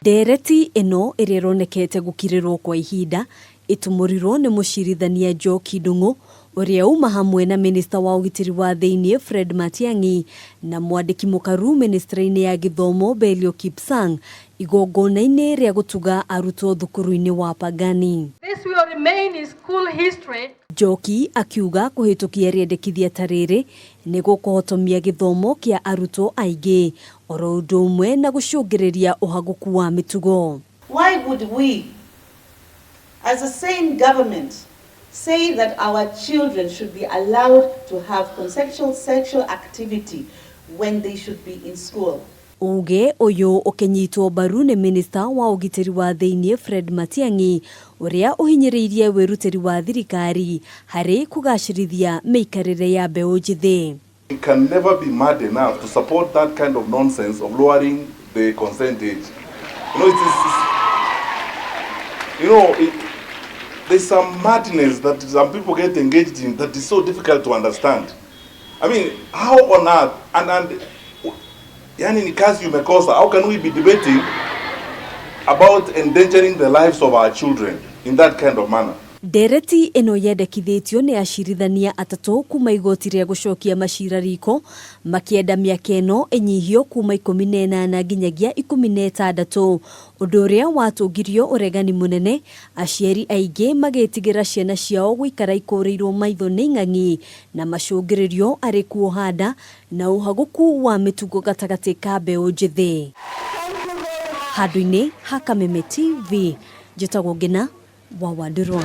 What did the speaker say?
Ndereti ĩno ĩrĩa ĩronekete gũkirĩrwo kwa ihinda ĩtumũrirwo nĩ mũcirithania Njoki Ndung'u ũrĩa uma hamwe na minista wa ũgitĩri wa thĩinĩ Fred Matiang'i na mwandĩki mũkaru ministry-inĩ ya gĩthomo Belio Kipsang igongona-inĩ rĩa gũtuga arutwo thukuru-inĩ wa Pagani. This will remain in school history. Njoki akiuga kũhĩtũkia rĩendekithia ta rĩrĩ nĩ gũkũhotomia gĩthomo kĩa arutwo aingĩ oro ũndũ ũmwe na gũcũngĩrĩria ũhagũku wa mĩtugo. Why would we, as a sane government, say that our children should be allowed to have consensual sexual activity when they should be in school? Uge ũyũ ũkĩnyitwo mbaru nĩ minista wa ũgitĩri wa thĩinĩ Fred Matiang'i ũrĩa ũhinyĩrĩirie wĩrutĩri wa thirikari harĩ kũgacĩrithia mĩikarĩre ya mbeũ njĩthĩ. We can never be mad enough to support that kind of nonsense of lowering the consent age. You know, it is, you know, it, there's some madness that some people get engaged in that is so difficult to understand. I mean, how on earth, and yani ni kazi umekosa, how can we be debating about endangering the lives of our children in that kind of manner? Ndereti ĩno yendekithĩtio nĩ acirithania atatũ kuma igoti rĩa gũcokia macira riko makĩenda mĩaka ĩno ĩnyihio kuma 18 nginyagia 16, ũndũ ũrĩa watũngirio ũregani mũnene, aciari aingĩ magĩtigĩra ciana ciao gũikara ikũrĩirwo maitho nĩ ing'ang'i na macũngĩrĩrio arĩ kuoha nda na ũhagũku wa mĩtugo gatagatĩ ka mbeũ njĩthĩ. Handũ-inĩ ha Kameme TV, njĩtagwo Ngina wa Wandirwa.